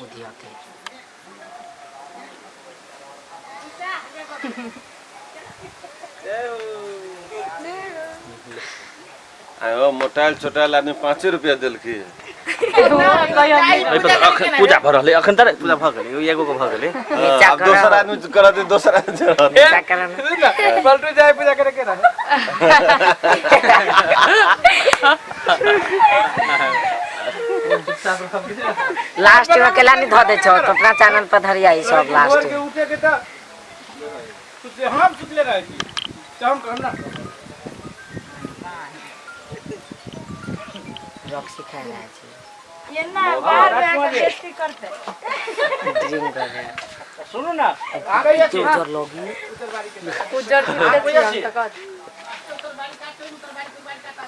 उधियते। आयो मोटाइल छोटाइल आदमी 5 रुपया देलखी। एहि पर अखन पूजा भऽ रहलै, अखन तऽ पूजा भऽ गेलै, एगो के भऽ गेलै। नीचा आब दोसर करब। आदमी करत, दोसर आदमी चढ़त। नीचा करब। पलटू जाए पूजा करे के रहे। लास्ट में अकेला नहीं धो दे छो तो अपना चैनल पर धरिया ई सब लास्ट भोर के उठे के त सुतले, हम सुतले रहे छी त हम कहम ना। रॉक्सी खाए रहा छी। ये ना बाहर में आके बेइज्जती करते। ड्रिंक कर रहे हैं। सुनू ना, आ गई छी। उज्जर लोगी। उज्जर छी त कह।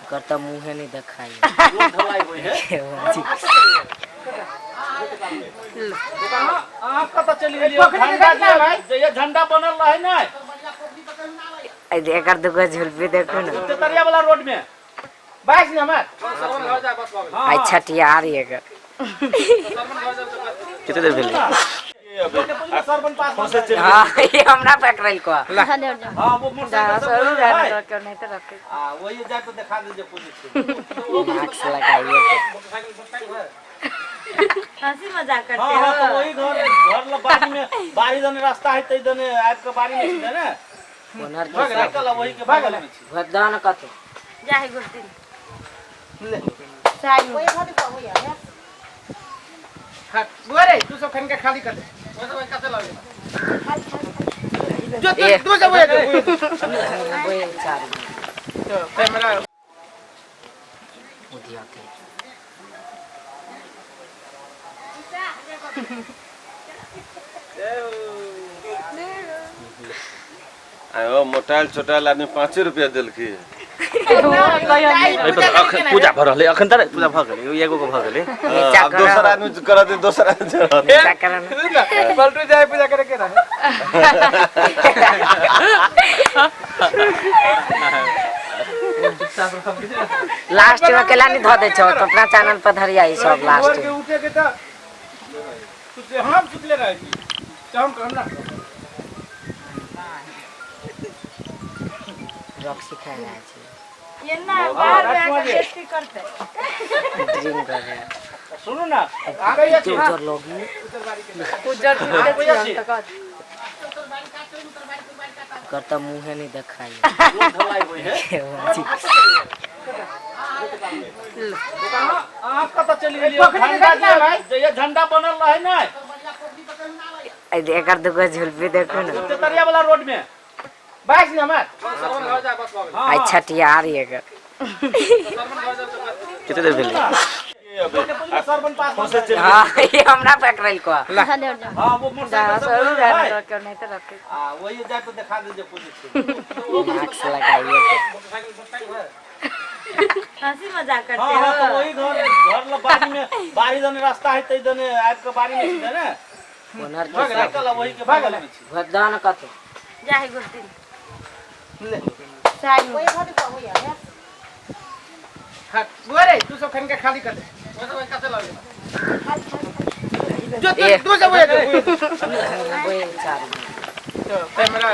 करता मुंह नहीं दिखाई। अहाँ कतऽ चलि गेलियै? झंडा जे झंडा बनल रहै ने। एकर दुगो झुलपी देखू ना। तेतरिया वाला रोड में बाइस नंबर। आई छठियार एकर। कते देर भेलै? हाँ, ये हमरा पकड़ल को। हां, वो मोटरसाइकिल सब जरूर है। रहना तो नहीं तो रखे। आ वही जाके दिखा दीजिए पुलिस को। मास्क लगाइए के। मोटरसाइकिल है। हंसी मजाक करते हाँ हाँ, तो हो। वही घर घर ल बाड़ी में, बाड़ी दने रास्ता है तै दने आबि के बाड़ी में सीधे ने। ओनर के सब। निकल वही के बगल में छी। भगदान कतो। जाहे गुरदिन। साइड में। हां बुआ रे, तू सब खन के खाली कर दे। जो तू ए। तू सब बुआ दे। वो चार तो कैमरा उधियते। आयो मोटाइल छोटाइल आदमी 5 रुपया देलखी। एहि पर अखन पूजा भऽ रहलै, अखन तऽ पूजा भऽ गेलै, एगो के भऽ गेलै। नीचा आब दोसर करब। आदमी करत, दोसर आदमी चढ़त। नीचा करब। पलटू जाए पूजा करे के रहे। लास्ट में अकेला नहीं धो दे छो तो अपना चैनल पर धरिया ई सब लास्ट। भोर के उठे के त सुतले, हम सुतले रहे छी त हम कहम ना। रॉक्सी खाए रहा छी। ये ना बाहर में आके बेइज्जती करते। ड्रिंक कर रहे हैं। सुनू ना, आ गई छी। उज्जर लोगी। उज्जर छी त कह। करता मुंह नहीं दिखाई। अहाँ कतऽ चलि गेलियै? झंडा जे झंडा बनल रहै ने। एकर दुगो झुलपी देखू ना। तेतरिया वाला रोड में 22 नंबर। आई छठियार एकर। कते देर भेलै? हाँ, ये हमरा पकड़ल को। हां, वो मोटरसाइकिल सब जरूर है। रहना तो नहीं तो रखे। आ वही जाके दिखा दीजिए पुलिस को। मास्क लगाइए के। मोटरसाइकिल है। हंसी मजाक करते हाँ हाँ, तो हो। वही घर घर ल बाड़ी में, बाड़ी दने रास्ता है तै दने आबि के बाड़ी में सीधे ने। ओनर के सब। निकल वही के बगल में छी। भगदान कतो। जाहे गुरदिन। साइड में। हां बुआ रे, तू सब खन के खाली कर दे। जो ए। तू सब बुआ दे। वो चार तो कैमरा।